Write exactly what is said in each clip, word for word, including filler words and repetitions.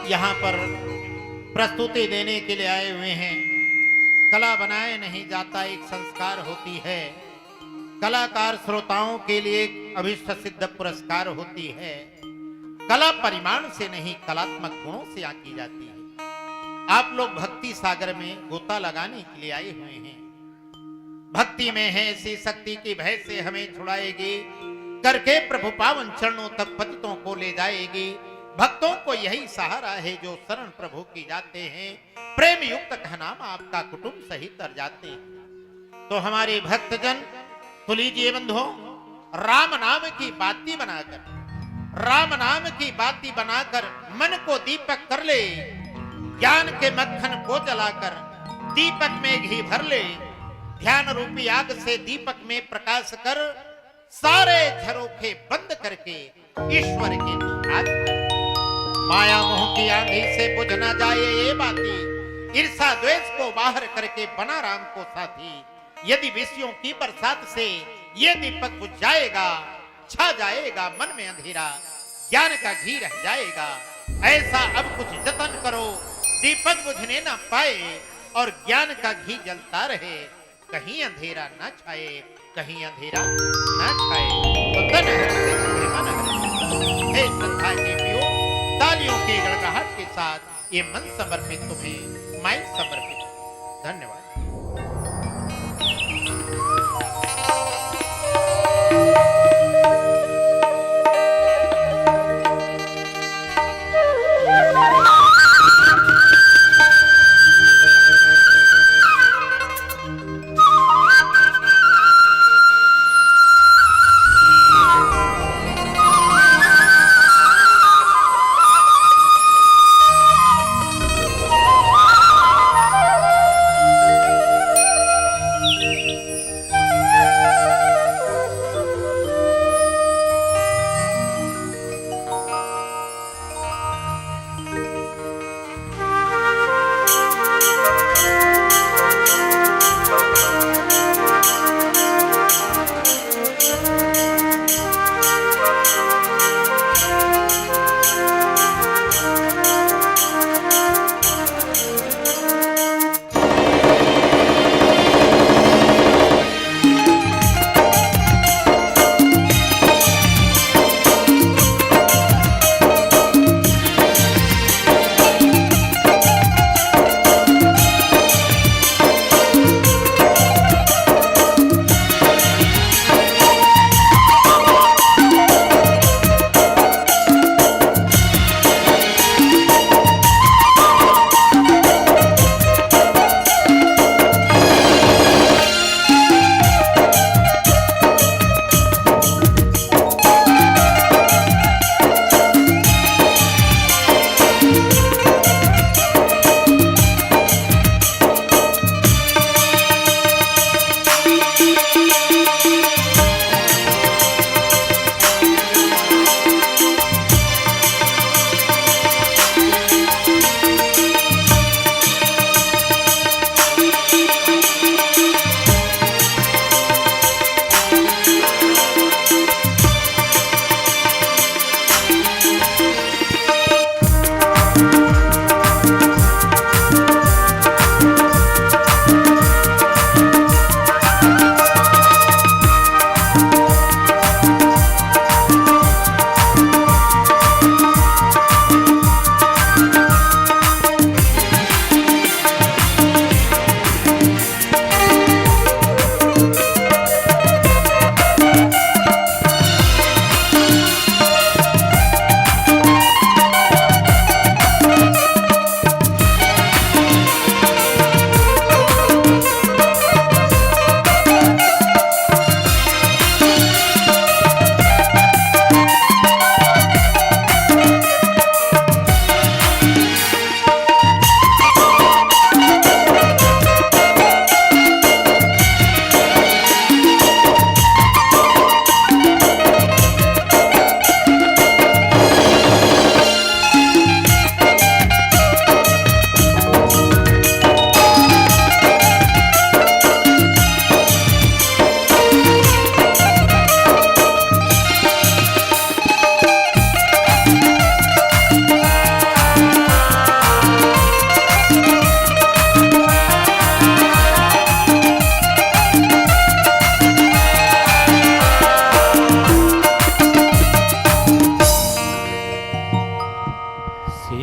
यहाँ पर प्रस्तुति देने के लिए आए हुए हैं। कला बनाए नहीं जाता, एक संस्कार होती है। कलाकार श्रोताओं के लिए एक अभिष्ट सिद्ध पुरस्कार होती है। कला परिमाण से नहीं, कलात्मक गुणों से आंकी जाती है। आप लोग भक्ति सागर में गोता लगाने के लिए आए हुए हैं। भक्ति में है ऐसी शक्ति कि भय से हमें छुड़ाएगी, करके प्रभु पावन चरणों तक पतितों को ले जाएगी। भक्तों को यही सहारा है जो शरण प्रभु की जाते हैं। प्रेम युक्त का नाम आपका कुटुंब सहित तर जाते हैं। तो हमारे भक्तजन, तो लीजिए बंधुओं, राम नाम की बाती बनाकर, राम नाम की बाती बनाकर मन को दीपक कर ले, ज्ञान के मक्खन को जलाकर दीपक में घी भर ले, ध्यान रूपी आग से दीपक में प्रकाश कर, सारे झरोखे बंद करके ईश्वर के तू आज माया मोह की आंधी से बुझ ना जाए ये बाती, ईर्षा द्वेष को बाहर करके बना राम को साथी। यदि विषयों की बरसात से ये दीपक बुझ जाएगा, छा जाएगा मन में अंधेरा, ज्ञान का घी रह जाएगा। ऐसा अब कुछ जतन करो, दीपक बुझने ना पाए और ज्ञान का घी जलता रहे, कहीं अंधेरा ना छाए, कहीं अंधेरा ना छाए। तो तन हर से मन हर से। हे श्रद्धा के पियो, तालियों के गड़गड़ाहट के साथ ये मन समर्पित तुम्हें, माई समर्पित। धन्यवाद।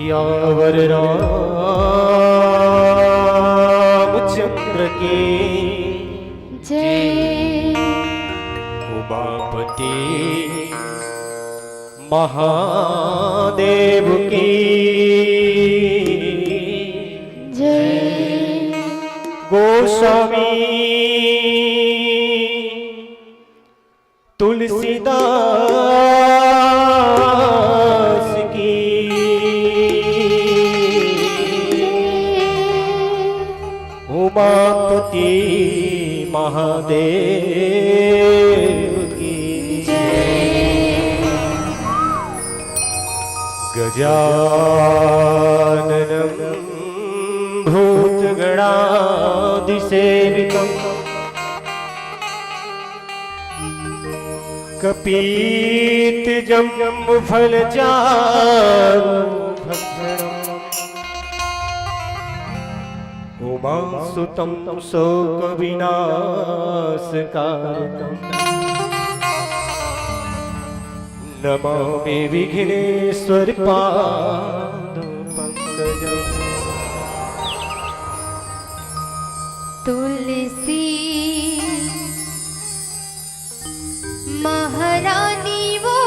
सियावर रामचंद्र की जय। उमापति महादेव की जय। गोस्वामी तुलसीदास की उमापति महादेव की जय। गजाननं भूतगणादिसेवितम् कपीत जम्बू फल चारु भक्षणम्। उमा सुतं शोक विनाश कारकम्। नमामि विघ्नेश्वर पाद पंकजम्। तुलसी महारानी वो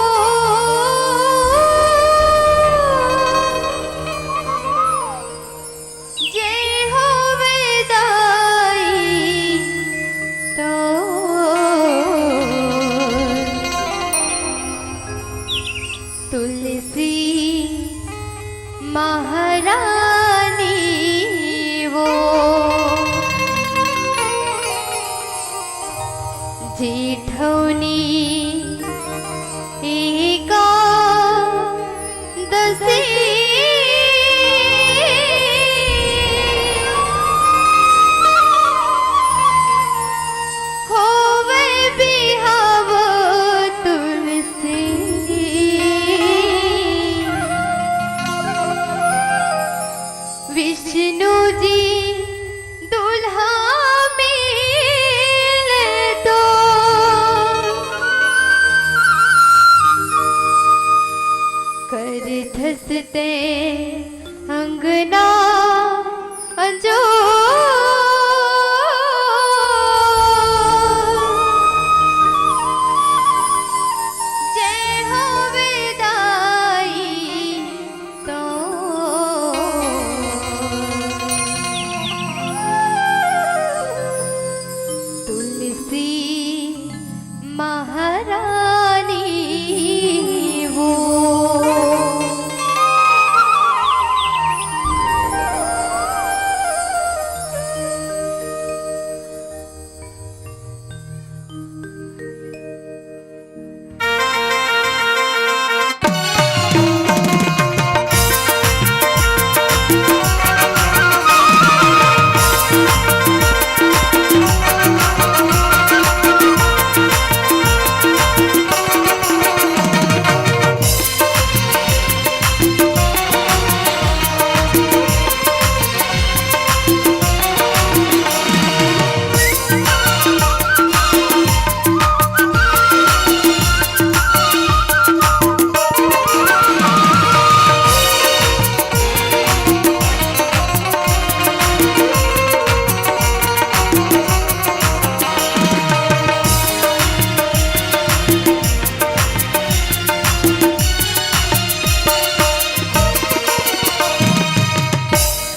जे होवे दाई तो तुलसी महारानी वो जेठौनी एकादशी होवे बिहाव तुलसी। विष्णु जी दुल्हा मिले तो कर धसते अंगना अंजोर। जय होवे दाई तो तुलसी महारानी वो।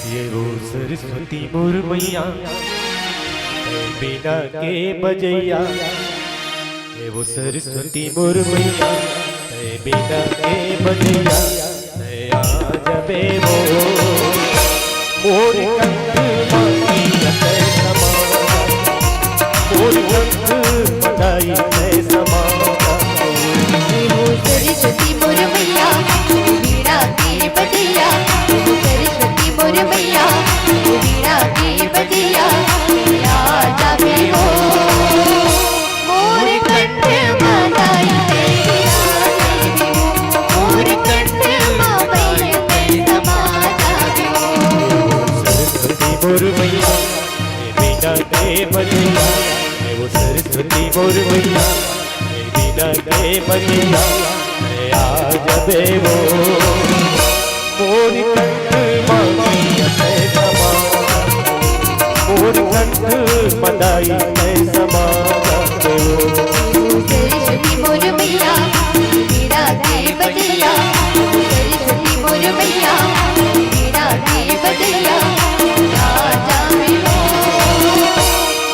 ये वो सरस्वती मोर मैया, तैं बीना के बजैया। ये वो सरस्वती मोर मैया, तैं बीना के बजैया। तैं आ जाबे वो मोर कंठ मांगी तैं समा जा। मोर कंठ मदाई तैं समा जा। हे हो सरस्वती मोर मैया, तू बीना के बजैया। हे हो सरस्वती मोर मैया, तू बीना के बजैया। आ जाबे हो मोर कंठ मदाई तैं समा जा। मोर कंठ मदाई तैं समा जा। सरस्वती मोर मैया, तैं बीना के बजैया। हे वो सरस्वती मोर मैया, तैं बीना के बजैया। तैं आ जाबे वो मोर दाई मैं समा जाते हो। सरस्वती मोर मैया, वीणा के बजैया। सरस्वती मोर मैया, वीणा के बजैया। राजा में हो,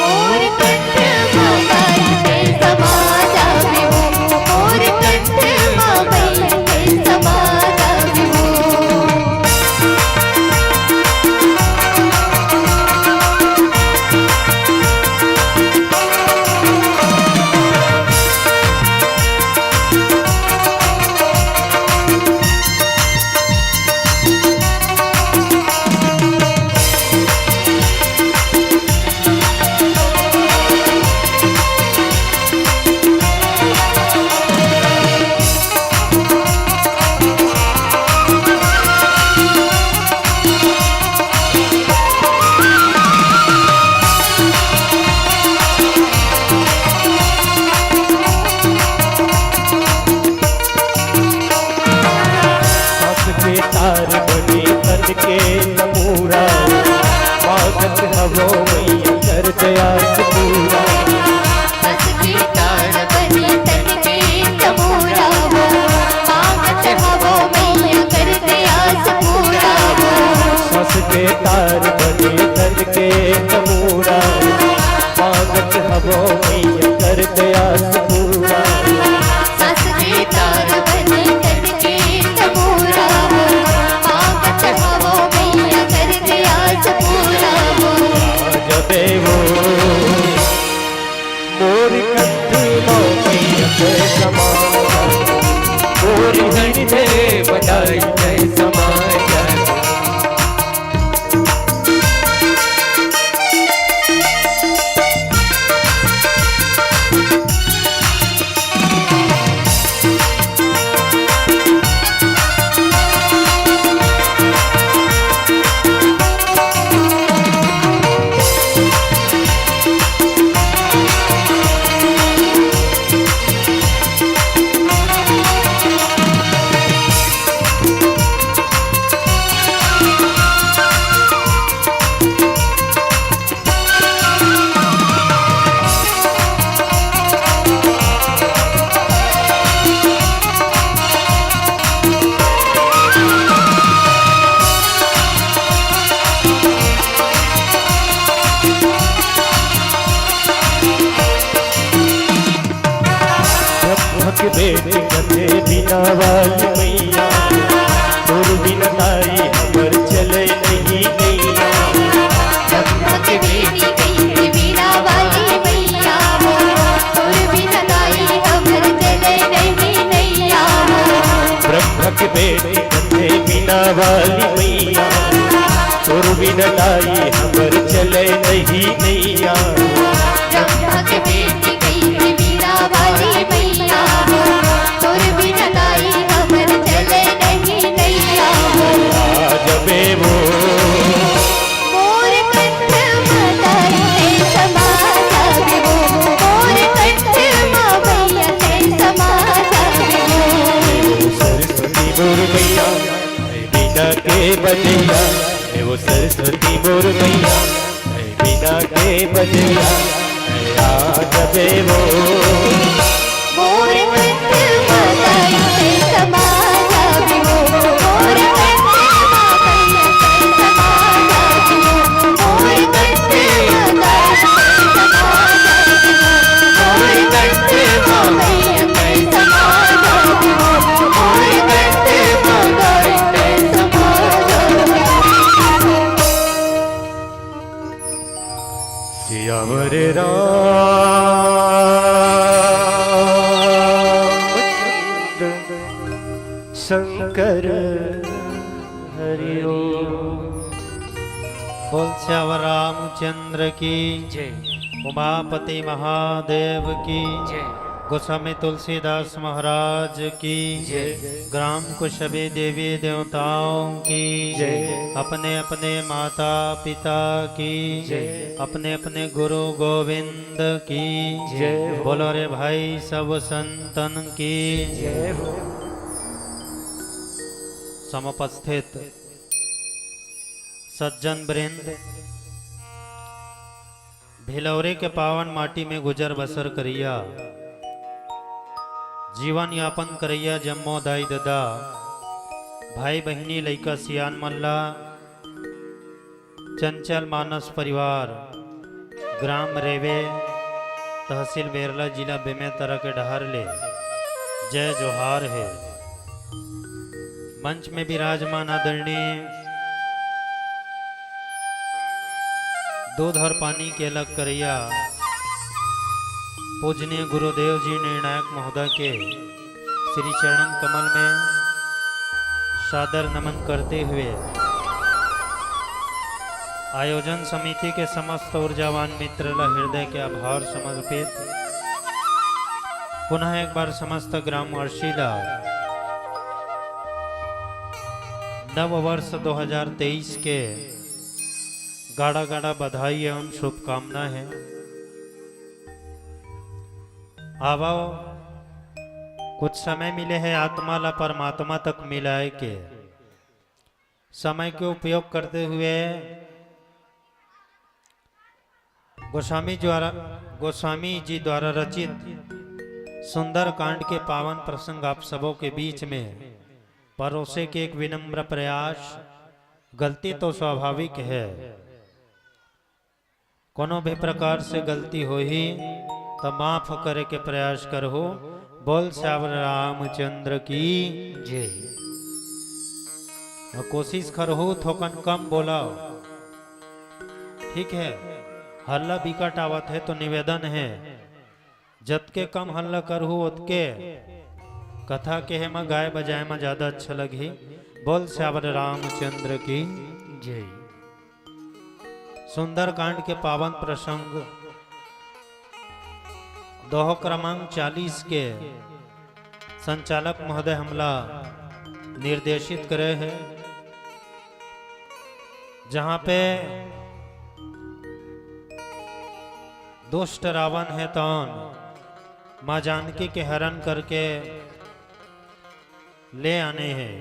मोर कंठ में दाई मैं समा जावे हो। मोर कंठ में मैया मैं समा जावे हो। सांस के तार बने तन के तमूरा, स्वागत हवो मैया कर दयास पूरा। सांस के तार बने तन के तमूरा हो, स्वागत हवो मैया कर दयास पूरा हो। सांस के तार बने तन के तमूरा, स्वागत हवो मैया कर दयास पूरा। सांस के तार बने तन के तमूरा हो, स्वागत हवो मैया कर दयास पूरा हो। जबे वो मोर कंठ में मैया के समा, मोर हृदय बधाई के समा। ब्रह्म के बेटी कथे बीना वाली मैया, तोर बिना दाई हमर चले नहीं नैया। ब्रह्म के बेटी कथे बीना वाली मैया हो, तोर बिना दाई हमर चले नहीं नैया हो। ब्रह्म के बेटी कथे बीना वाली मैया, तोर बिना दाई हमर चले नहीं नैया। ब्रह्म के बेटी कथे बीना वाली मैया हो, तोर बिना दाई हमर चले नहीं नैया हो। आ जबे वो मोर कंठ में दाई तैं समा जाबे वो, मोर कंठ में मैया तैं समा जाबे वो। सरस्वती मोर मैया, बीना के बजैया, हे वो सरस्वती मोर मैया, बीना के बजैया, आ जबे वो। मोर कंठ में दाई तैं समा जाबे वो, मोर कंठ में मैया तैं समा जाबे वो, मोर कंठ में दाई तैं समा जाबे वो, मोर कंठ में मैया तैं समा जाबे वो, मोर कंठ में दाई तैं समा जाबे वो। सियावर रामचंद्र शंकर हरि ओम। बोल सियावर रामचंद्र की, जय। उमापति महादेव की, जय। गोस्वामी तुलसीदास महाराज की, जय। ग्राम कुशबी देवी देवताओं की, जय। अपने अपने माता पिता की, जय। अपने अपने गुरु गोविंद की, जय। बोलो रे भाई सब संतन की, जय हो। समुपस्थित सज्जन वृंद, भिलौरे के पावन माटी में गुजर बसर करइया, जीवन यापन करइया जम्मो दाई ददा, भाई बहिनी, लइका सियान मन ला, चंचल मानस परिवार, ग्राम रेवे, तहसील बेरला, जिला बेमेतरा के डहर ले जय जोहार हे। मंच में विराजमान आदरणीय दूध और पानी के अलग करैया पूजनीय गुरुदेव जी निर्णायक महोदय के श्री चरणन कमल में सादर नमन करते हुए आयोजन समिति के समस्त ऊर्जावान मित्र ला हृदय के आभार समर्पित। पुनः एक बार समस्त ग्रामवासी ला नव वर्ष दो हज़ार तेईस के गाड़ा गाड़ा बधाई एवं शुभकामना हे। आवव, कुछ समय मिले हे आत्मा ला परमात्मा तक मिलाए के। समय के उपयोग करते हुए गोस्वामी द्वारा, गोस्वामी जी द्वारा रचित सुंदर कांड के पावन प्रसंग आप सबों के बीच में परोसे के एक विनम्र प्रयास। गलती तो स्वाभाविक हे, कोनो भी प्रकार से गलती होही त माफ करे के प्रयास करहू। बोल सियावर रामचंद्र की जय। अउ कोशिश करहू थोकन कम बोलव, ठीक हे? हल्ला बिकट आवत हे तो निवेदन हे, जतके कम हल्ला करहू ओतके कथा केहे म गाए बजाए म ज्यादा अच्छा लगही। बोल सियावर रामचंद्र की जय। सुंदरकांड के पावन प्रसंग दोहो क्रमांक चालीस के संचालक महोदय हमला निर्देशित करे हे, जहाँ पे दुष्ट रावण हे तौन माँ जानकी के हरण करके ले आने हे।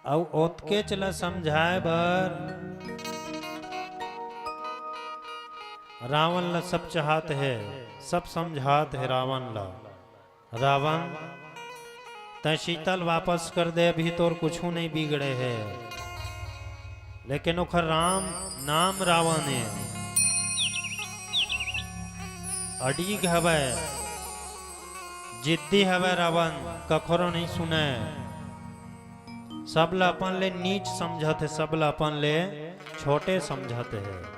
अउ ओतकेच ल समझाए बर रावण ल सब चाहत हे, सब समझात हे रावण ल। रावण, तैं सीता ल वापस कर दे, अभी तोर कुछू नहीं बिगड़े हे। लेकिन ओखर राम नाम रावण हे, अड़ीग हवय, जिद्दी हवय रावण, कखरो नहीं सुने। सब ल अपन ले नीच समझत हे, सब ल अपन ले छोटे समझत हे।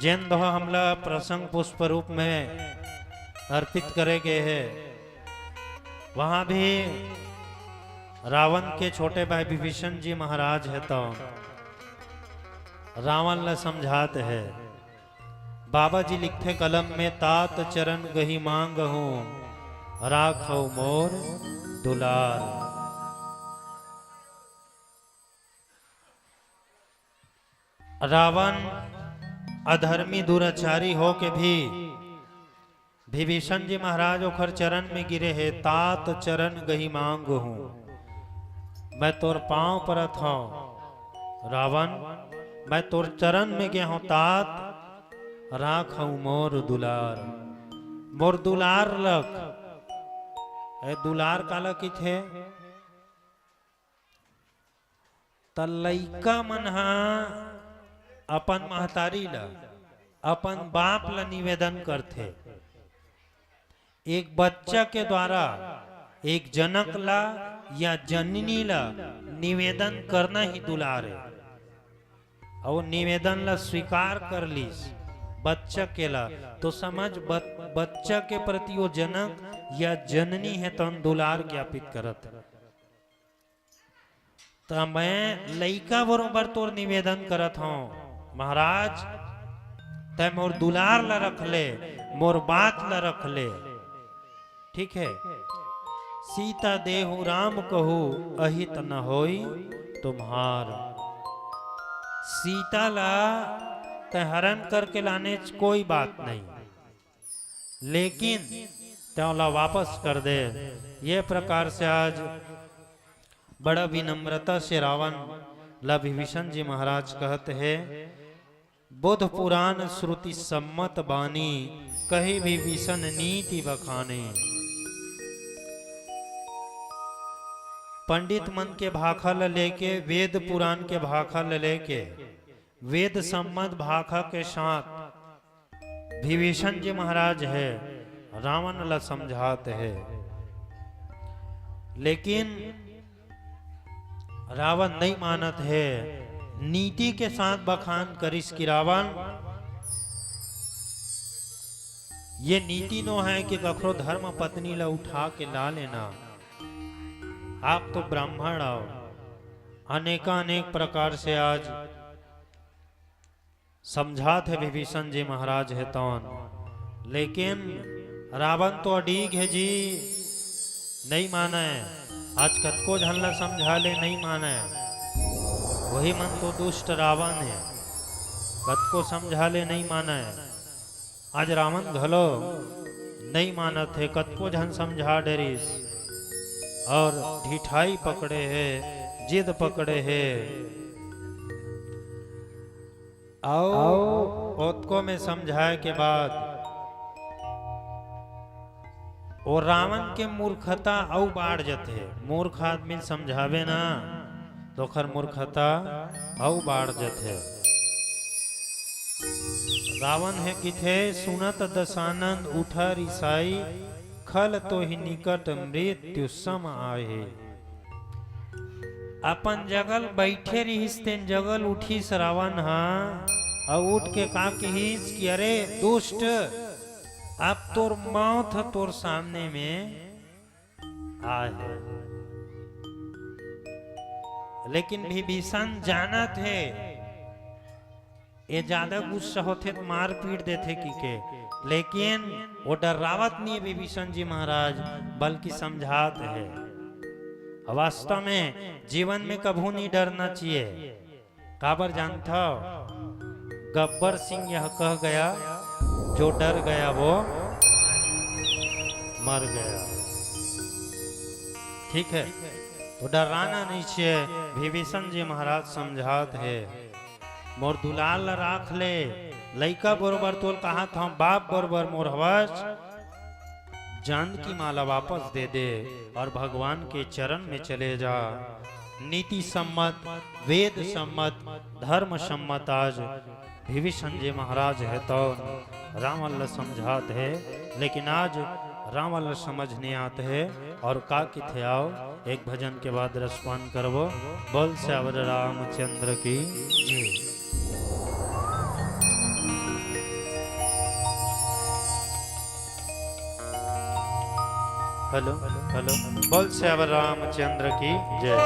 जेन दोहा हमला प्रसंग पुष्प रूप में अर्पित करे गे हे, वहाँ भी रावण के छोटे भाई विभीषण जी महाराज हे, तो रावण ल समझात हे। बाबा जी लिखथे कलम में, "तात चरण गही मांगहूं, राखव मोर दुलार।" रावण अधर्मी दुराचारी हो के भी विभीषण जी महाराज ओखर चरण में गिरे हे, "तात चरण गही मांगहूं।" मैं तोर पांव परत हंव रावण, मैं तोर चरण में गे हंव तात, राखव मोर दुलार, मोर दुलार रख। ए दुलार काला किथे? त लइका मन ह अपन महतारी ल, अपन बाप ल निवेदन करथे। एक बच्चा के द्वारा एक जनक ला या जननी ला निवेदन करना ही दुलार हे। अउ निवेदन ला स्वीकार कर लीस बच्चा के ला, तो समझ बच-, बच्चा के प्रति वो जनक या जननी हे तन दुलार ज्ञापित करत हे। त मैं लइका बरोबर तोर निवेदन करत हंव, महाराज, तैं मोर दुलार ला रख ले, मोर बात ला रख ले, ठीक हे? सीता देहु राम कहू, अहित न होई तुम्हार। सीता ला तैं हरण करके लानेच कोई बात नहीं, लेकिन तैं ओला वापस कर दे। ये प्रकार से आज बड़ा विनम्रता से रावण ला विभीषण जी महाराज कहत हे, बुध पुराण श्रुति सम्मत बानी, कही विभीषण नीति बखाने। पंडित मन के भाखा ल लेके, वेद पुराण के भाखा ल लेके, वेद सम्मत भाखा के साथ विभीषण जी महाराज हे, रावण ला समझात हे, लेकिन रावण नहीं मानत हे। नीति के साथ बखान करिस कि रावण, ये नीति नो है कि कखरो धर्म पत्नी ला उठा के ला लेना। आप तो ब्राह्मण आओ, अनेकानेक प्रकार से आज समझात हे विभीषण जी महाराज हे तौन, लेकिन रावण तो अडीग हे जी, नहीं माने। आज कतको झन ला समझा ले, नहीं माने। वही मन तो दुष्ट रावण हे, कतको समझा ले, नहीं माने। आज रावण घलो नहीं मानत हे, कतको झन समझा डरिस और ढिठाई पकड़े हे, जिद पकड़े हे। अउ ओतको में समझाए के बाद ओ रावण के मूर्खता अउ बाढ़ जथे। मूर्ख आदमी ल समझावे ना, तो ओखर मूर्खता अउ बाढ़ जथे। रावण हे किथे, सुनत दशानन उठा रिसाई, खल तोहि निकट मृत्यु सम आहे। अपन जगल बैठे रिहिस, तेन जगल उठिस रावण हा, अउ उठ के का किहिस कि अरे दुष्ट, अब तोर मौत ह तोर सामने में आए हे। लेकिन विभीषण जानत हे, ये ज्यादा गुस्सा होथे त मार पीट देथे किके, लेकिन वो डर्रावत नहीं हे विभीषण जी महाराज, बल्कि समझात हे। वास्तव में जीवन में कभू नहीं डरना चाहिए। काबर जानथव? गब्बर सिंह यह कह गया, जो डर गया वो मर गया। ठीक है, तो डराना नहीं चाहिए। विभीषण जी महाराज समझात हे, मोर दुलार ला राख ले, लइका बरोबर तोल कहात हंव, बाप बरोबर मोर हवस। जानकी माँ ला वापस दे दे और भगवान के चरण में चले जा। नीति सम्मत, वेद सम्मत, धर्म सम्मत आज विभीषण जी महाराज हे तौन रावण ला समझात हे, लेकिन आज रावण ला समझ नहीं आत हे। और का किथे, आओ एक भजन के बाद रसपान करबो। बोल सियावर रामचंद्र की जय। हेलो, हेलो, बोल सियावर रामचंद्र की जय।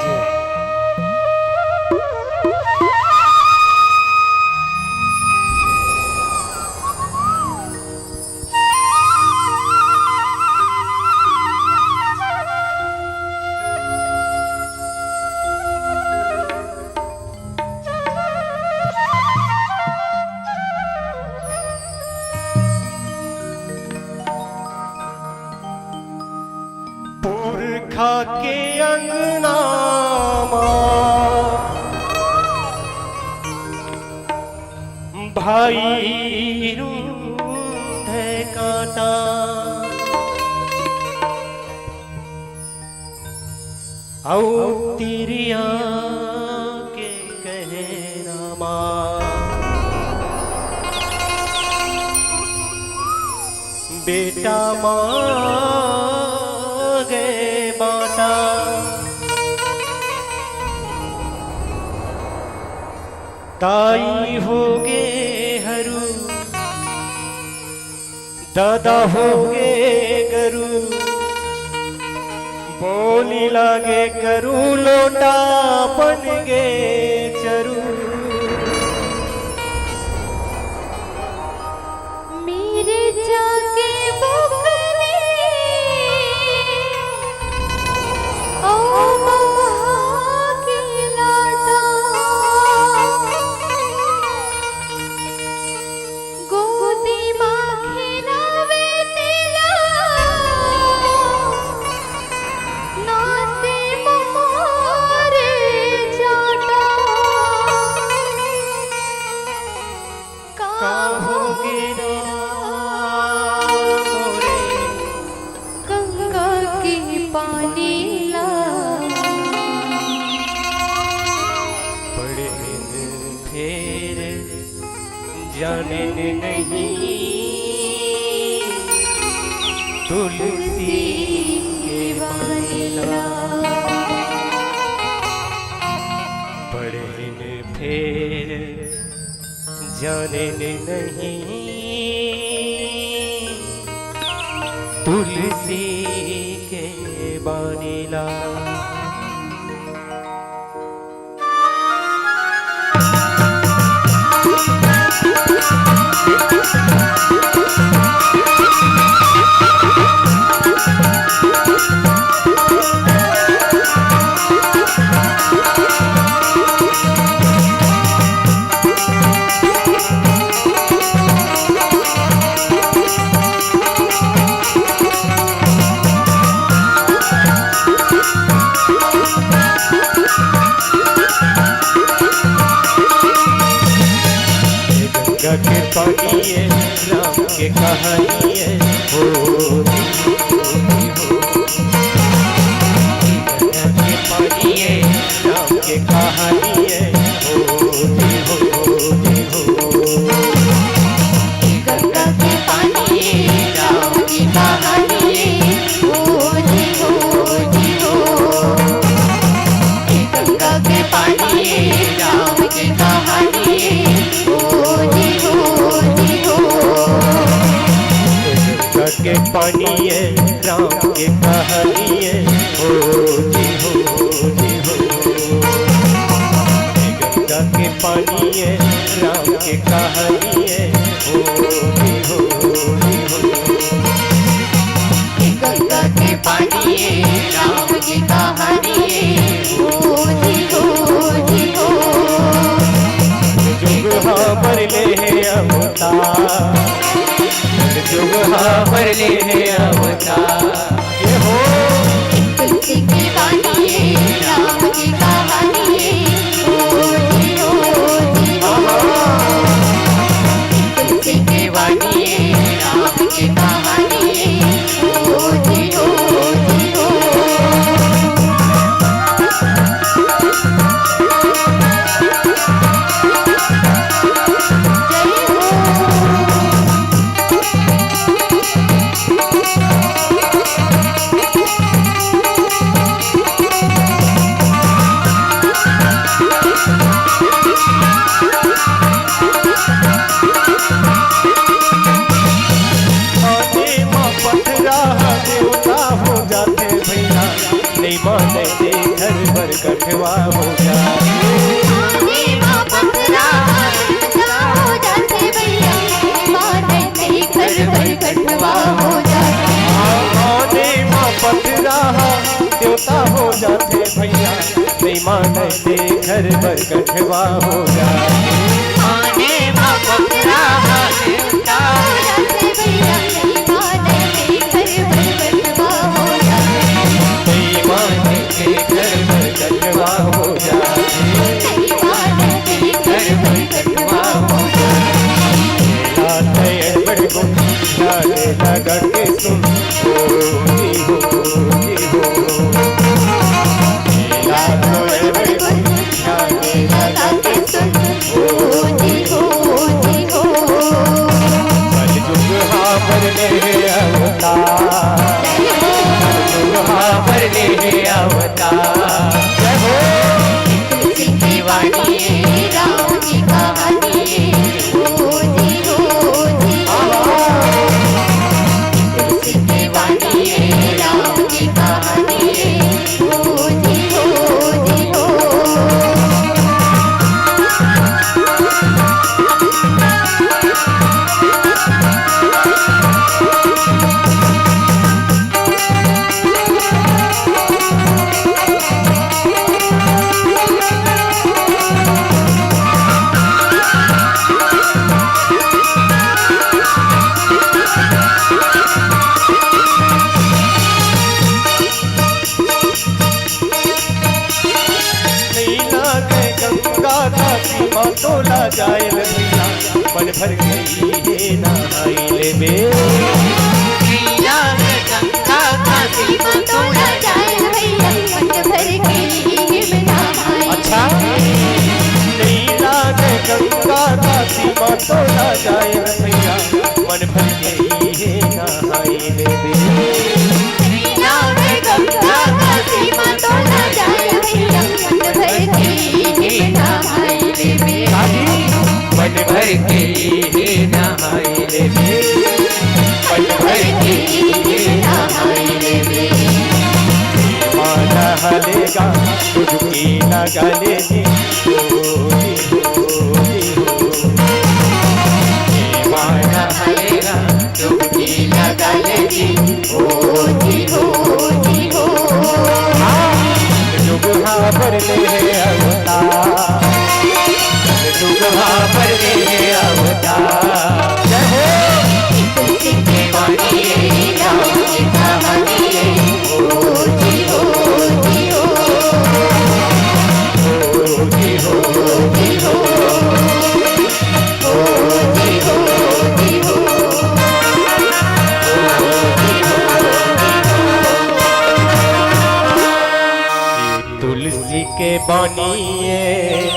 पुरखा के अंगना मा भाई रूंधे कांटा, अउ तिरिया के कहना मा बेटा मांगे बांटा। दाई होगे हरू, ददा होगे गरू, बोली लागे करू लोटा बन गे चरू। मेरे जाके बुकनी ओ महा के लाटा, गोदी मा खेलावे तेला नाते मोरे जाटा। नहीं तुलसी के बानी ला। पढ़े में फेर जाने नहीं तुलसी के बानी ला। गंगा के पानी ये, राम के कहानी ये, हो, हो, हो। गंगा के पानी ये, राम के कहानी ये, हो, हो, हो। गंगा के पानी ये, राम के कहानी ये, हो, हो, हो। गंगा के पानी ये, राम के कहानी ये, हो, हो, हो। गंगा के पानी ये, राम के कहानी ये, हो जी हो, हो जी हो। गंगा के पानी ये, राम के कहानी ये, हो जी हो, हो जी हो। गंगा के पानी ये, राम के कहानी ये, हो जी हो, हो जी हो। जुग हा बरले हे अवतार, जुग हा बरले हे अवतार। ये हो। तुलसी के पानी ये, राम के कहानी ये, ओ जी, ओ जी, ओ। तुलसी के पानी ये, राम के कहानी ये, ओ जी, ओ जी, ओ। आने मा पथरा ह देवता हो जाथे भैया, नइ माने ते घर बर कठवा हो जाथे। आने मा पथरा ह देवता हो जाथे भैया, नइ माने ते घर बर कठवा हो जाथे। आने मा पथरा ह देवता हो जाथे भैया, नइ माने ते घर बर कठवा हो जाथे। आने मा पथरा ह देवता हो जाथे भैया, नइ माने ते घर बर कठवा हो जाथे। नइ माने ते घर बर कठवा हो जाथे। नइ माने ते घर बर कठवा हो जाथे। लात अड़बड़ गुन जाने लगा के सुन, ओ जी हो, ओ जी हो। लात अड़बड़ गुन जाने लगा के सुन, ओ जी हो, ओ जी हो। कलजुग हा बरले हे अवतार, कलजुग हा बरले हे अवतार। जय हो। तुलसी की वाणी, राम की कहानी, ओ जी, ओ जी, ओ। तुलसी की वाणी, राम की कहानी, ओ जी, ओ जी, ओ। नैना के गंगा का सीमा तोला जाए भैया, पल भर के लिए नहाई लेबे। नैना के गंगा का सीमा तोला जाए भैया, पल भर के लिए नहाई। अच्छा। नैना के गंगा का सीमा तोला जाए हलेगा, डुबकी लगा ले जी, ओ जी, ओ जी, ओ। ये माया हलेगा, डुबकी लगा ले जी, ओ जी, ओ जी, ओ। हाँ, डुबहा भर ले अवतार, डुबहा भर ले अवतार। जय हो। तुलसी के बानी ए,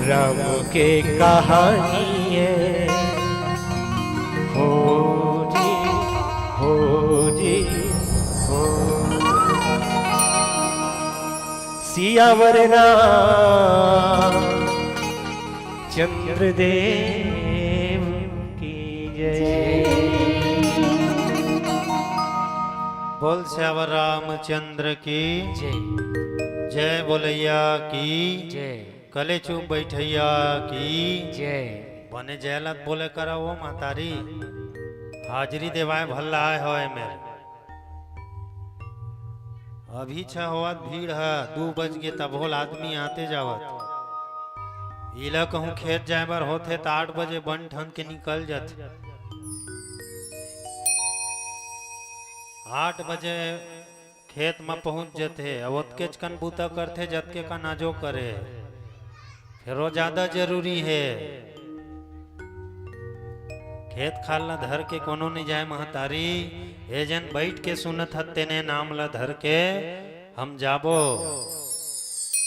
राम के कहानी ए। हो जी, हो जी, हो। सियावर राम चंद्र देव की जय। बोल सियावर रामचंद्र की जय। जय बोलैया की जय। कलेचुप बैठैया की जय। बने जय लत बोले करा वो महतारी। हाजिरी देवाए भल्ला आए हो ए मेर। अभी छह होवत भीड़ ह, दू बज गे तभो ल आदमी आते जावत। इला कहूँ खेत जाए बर होथे त आठ बजे बन ठन के निकल जाथे। आठ बजे खेत म पहुँच जथे, अउ ओतकेच कन बूता करथे जतके कन आजो करे। फेर वो ज्यादा जरूरी हे। खेत खार ला धर के कोनो नइ जाय महतारी, ए जन बइठ के सुनत हत तेने नाम ला धर के हम जाबो।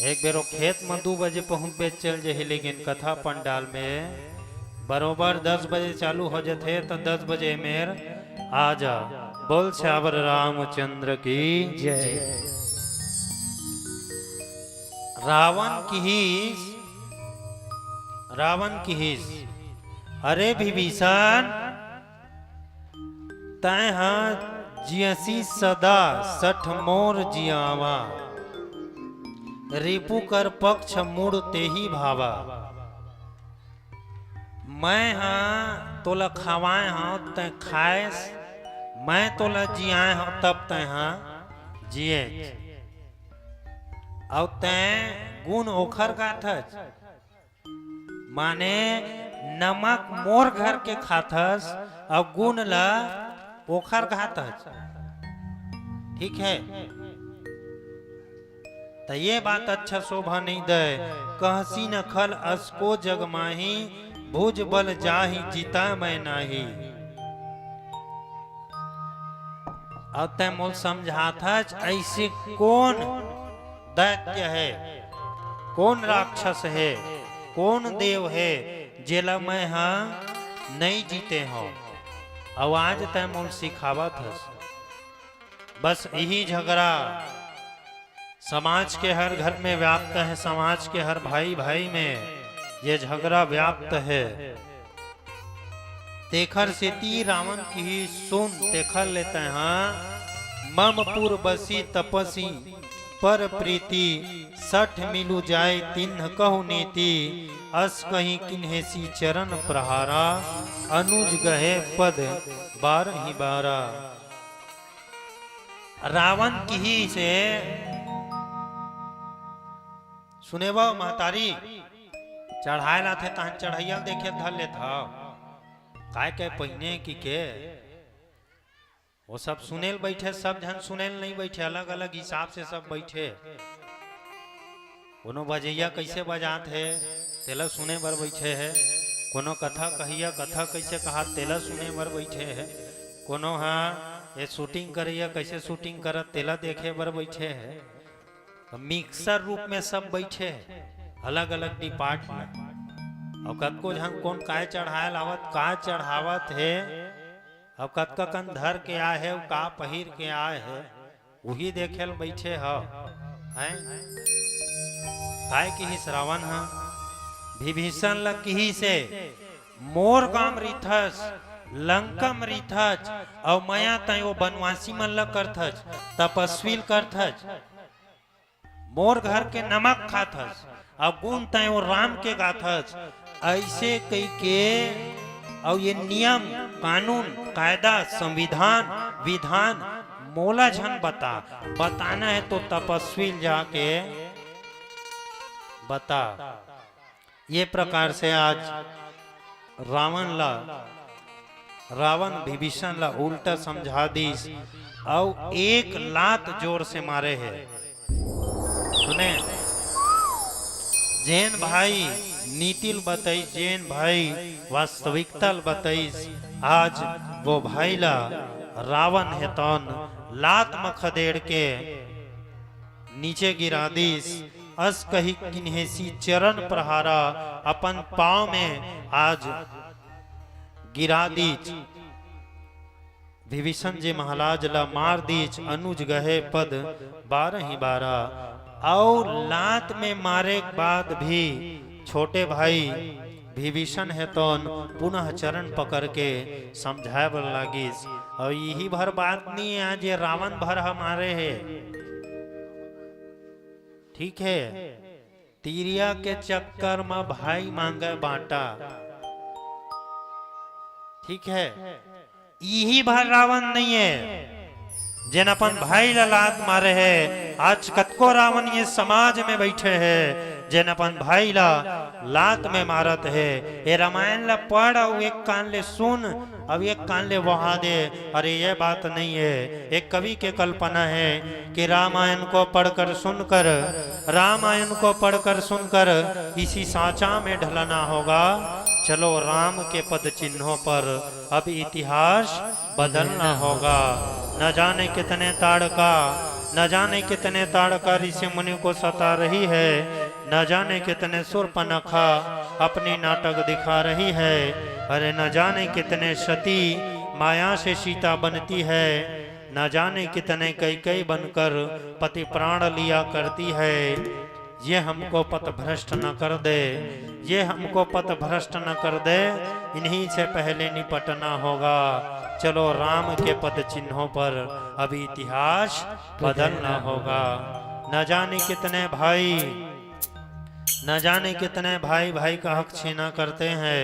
एक बेर वो खेत म दू बजे पहुँचबे चल जही, लेकिन कथा पंडाल में बरोबर दस बजे चालू हो जथे, त दस बजे मेर आ जा। बोल सियावर रामचंद्र की जय। रावण किहिस, रावण किहिस, अरे विभीषण, तैं ह जियसी सदा सठ मोर जियावा, रिपु कर पक्ष मूड़ तेही भावा। मैं ह तोला खवाए हंव, तैं खाएस, मैं तोला जियाए हंव, तब तैं ह जिएच। अउ तैं गुन ओखर गाथस, माने नमक मोर घर के खाथस, अउ गुन ल ओखर गाथस। ठीक है? त ये बात अच्छा शोभा नइ दय। कहसी नखल असको जग माही, भुज बल जाहि जिता मैं नाही। अब तैं मोल समझाथच, ऐसे कौन दैत्य है, कौन राक्षस है, कौन देव है, जेला मैं ह नइ जीते हंव। अउ आज तैं मोल सिखावत हस। बस यही झगड़ा समाज के हर घर में व्याप्त है, समाज के हर भाई भाई में ये झगड़ा व्याप्त है। तेखर सेती रावण किहिस सुन, तेखर ले तैं ह मम पुर बसी तपसी पर प्रीति, सठ मिलु जाय तिन्ह कहु नीति, अस कहि किन्हेसी चरण प्रहारा, अनुज गहे पद बारहि बारा। रावण किहिसे सुने बा महतारी, चढ़ाए लाथे तहन चढ़ैया ल देखे धर लेथव। काय के पहिने कि के, वो सब सुने ल बैठे, सब झन सुने ल नइ बैठे, अलग-अलग हिसाब से सब बैठे। कोनो बजैया कइसे बजात हे, तेला सुने बर बइठे हे। कोनो कथा कहइया कथा कइसे कहत, तेला सुने बर बइठे हे। कोनो ह ये shooting करइया कइसे shooting करत, तेला देखे बर बइठे हे। त mixer रूप में सब बइठे हे, अलग-अलग department। अउ कतको झन कोन काय चढ़ाए ल आवत, का चढ़ावत हे, अउ कतका कन धर के आए हे, अउ का पहिर के आए हे, उही देखे ल बइठे हव, हैं? काय किहिस रावण ह? विभीषण ल किहिसे, "मोर गाम रिथस, लंका म रहिथच, अउ मया तंय ओ बनवासी मन ल करथच, तपस्वी ल करथच। मोर घर के नमक खाथस, अउ गुन तंय ओ राम के गाथस। अइसे कहिके, अउ ये नियम, कानून, कायदा, संविधान, विधान मोला झन बता, बताना हे तो तपस्वी ल जाके बता। ये प्रकार से आज रावण ला, रावण विभीषण ला उल्टा समझा दिस, अउ एक लात जोर से मारे हे। सुने, जेन भाई नीति ल बतइस, जेन भाई वास्तविकता ल बतइस, आज वो भाई ला रावण हे तौन लात म खदेड़ के नीचे गिरा दिस। अस कहि किन्हेसी चरण प्रहारा अपन पाँव में आज गिरा दीच। विभीषण जी महाराज ला मार दीच, अनुज गहे पद बारह ही बारह। अउ लात में मारे के बाद भी छोटे भाई विभीषण हे तौन पुनः चरण पकड़ के समझाए बर लागिस। अउ यही भर बात नहीं है, आज ये रावण भर ह मारे हे। ठीक है, तिरिया के चक्कर म भाई मांगे बांटा। ठीक है, इही भर रावण नहीं है जेन अपन भाई ला लात मारे है। आज कतको रावण ये समाज में बैठे है जेन अपन भाई ला लात में मारत है। ये रामायण ला पढ़ अउ एक कान ले सुन, अब एक कान ले वहा दे। अरे ये बात नहीं है, एक कवि के कल्पना है कि रामायण को पढ़कर सुनकर, रामायण को पढ़कर सुनकर इसी सांचा में ढलना होगा। चलो राम के पद चिन्हों पर अब इतिहास बदलना होगा। न जाने कितने ताड़का, न जाने कितने ताड़का ऋषि मुनि को सता रही है, न जाने कितने शूर्पणखा अपनी नाटक दिखा रही है। अरे न जाने कितने सती माया से सीता बनती है, न जाने कितने कैकई बनकर पति प्राण लिया करती है। ये हमको पथ भ्रष्ट न कर दे, ये हमको पथ भ्रष्ट न कर दे, इन्हीं से पहले निपटना होगा। चलो राम के पद चिन्हों पर अब इतिहास बदलना होगा। न जाने कितने भाई, न जाने कितने भाई भाई का हक छीना करते हैं।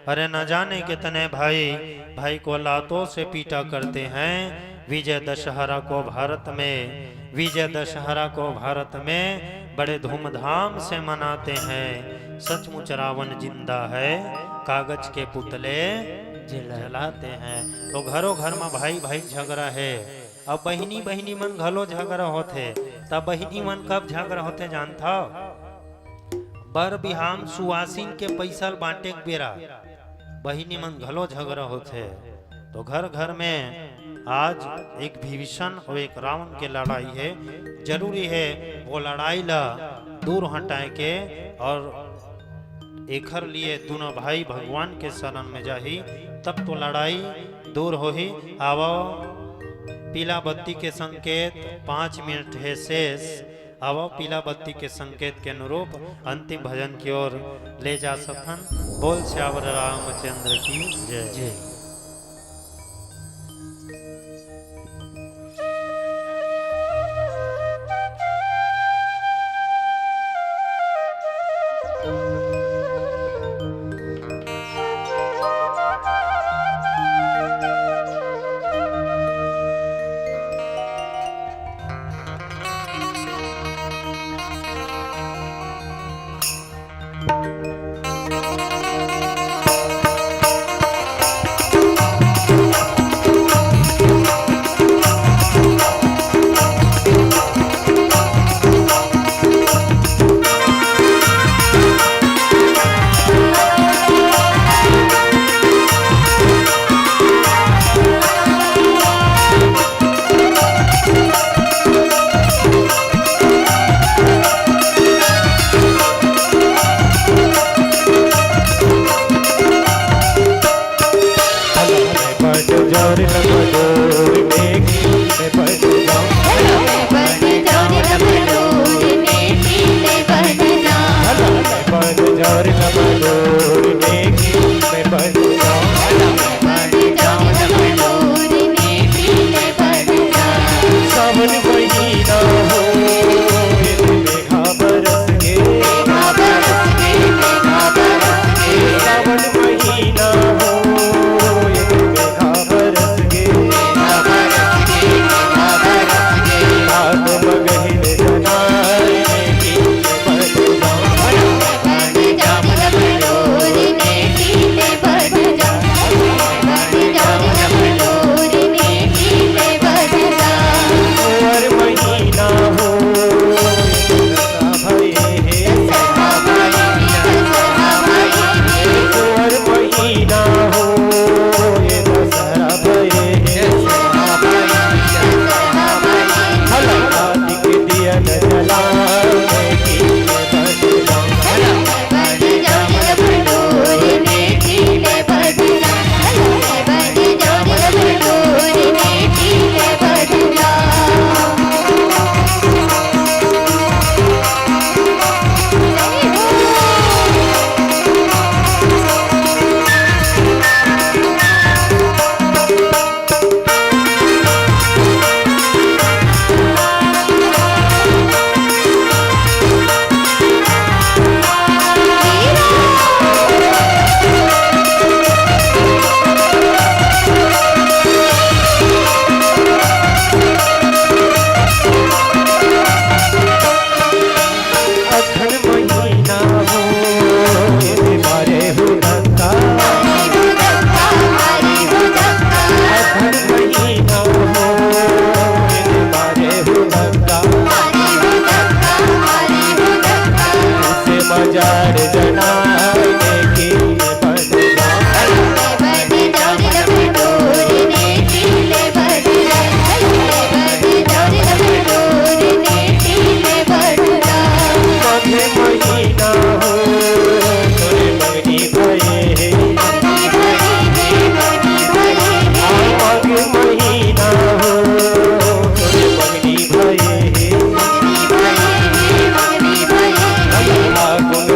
अरे न जाने कितने भाई भाई को लातों से पीटा करते हैं। विजय दशहरा को भारत में, विजय दशहरा को भारत में बड़े धूमधाम से मनाते हैं। सचमुच रावण जिंदा है, कागज के पुतले जलाते हैं। तो घरों घर में भाई भाई झगड़ा है, अब बहिनी बहिनी मन घलो झगड़ा होथे। तब बहिनी मन कब झगड़ा होथे जानथव? बर बिहाम सुवासिन के पैसा ल बांटे के बेरा बहिनी मन घलो झगड़ा होथे। तो घर घर में आज एक विभीषण और एक रावण के लड़ाई है। जरूरी है वो लड़ाई ला दूर हटाए के, और एखर लिए दोनों भाई भगवान के शरण में जाही, तब तो लड़ाई दूर होही। आवो, पीला बत्ती के संकेत, पाँच मिनट है शेष। आवो, पीला बत्ती के संकेत के अनुरूप अंतिम भजन की ओर ले जा सकथन। बोल सियावर रामचंद्र की जय। जय। ना हो, ये मेघा बरस गे, मेघा बरस गे, मेघा बरस गे। सावन महीना हो, ये मेघा बरस गे, मेघा बरस गे, मेघा बरस गे। सात मगहिन जनाए की बरसा। कुंवर महीना हो, ये दशहरा भये हे। कुंवर महीना हो, ये दशहरा भये हे। हला कार्तिक दिया न जलावे की बरसा। अघन महीना हो, ये मारे हो डंका। अघन महीना हो, ये मारे हो डंका। से मजाड़ जनाने की बंदा। मघ महीना हो, तोरे मंगनी भये हे। आ, मघ महीना हो, तोरे मंगनी भये हे। फागुन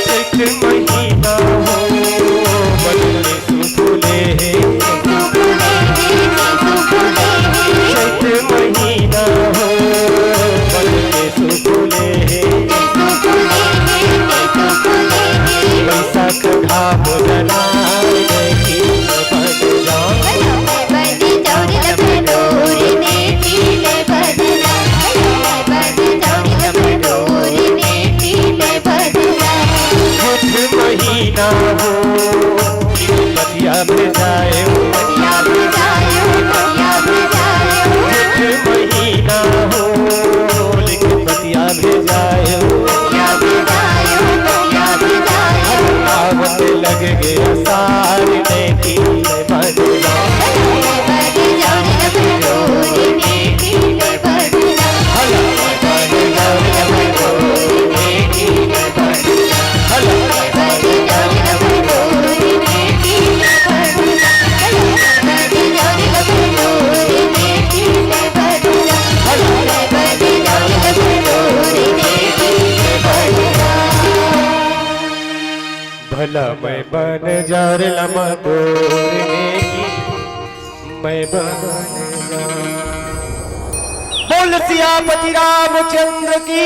चैत महीना हो, बन के सुफुले हे। चैत महीना हो, बन के सुफुले हे। वैशाख घाम जलाए की बन जाए। जेठ महीना हो, पतिया भेजाए हो। जेठ महीना हो, लिख पतिया भेजाए हो। आवत लग गया सारी में की बन जाए। भला मैं बन जर लमकोर में की मैं बन जा। बोल सियापति रामचंद्र की।